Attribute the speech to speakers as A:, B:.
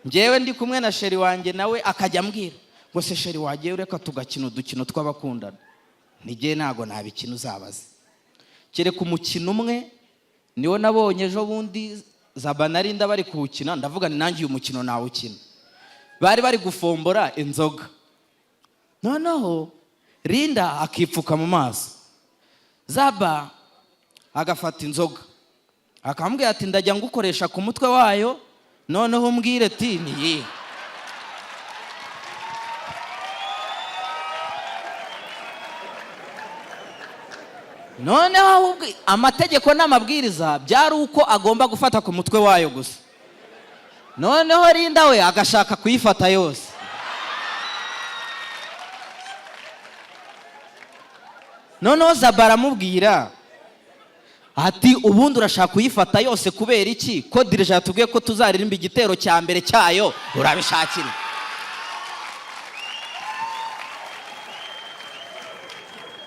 A: Ngewe ndi kumwe na chéri wanjye, nawe akajya ambwira ngo: "Se chéri, wagiye ureka tugakina udukino tw'abakundana?" Ntigiye, ntabwo ntabikina, uzabaze. Kereka umukino umwe niwo nabonye ejo bundi Zaba na Linda bari kuwukina, ndavuga ni nanjye uyu mukino nawukina. Bari bari gufombora inzoga, noneho Linda akipfuka mu maso, Zaba agafata inzoga akamubwira ati: "Ndajya ngukoresha ku mutwe wayo, noneho umbwire ati ni iyihe." Noneho ahubwo amategeko n'amabwiriza byari uko agomba gufata ku mutwe wayo gusa, noneho Linda we agashaka kuyifata yose. Noneho Zaba aramubwira ati: "Ubundi urashaka kuyifata yose kubera iki, ko dirija yatubwiye ko tuzaririmba igitero cya mbere cyayo? Urabishakira?"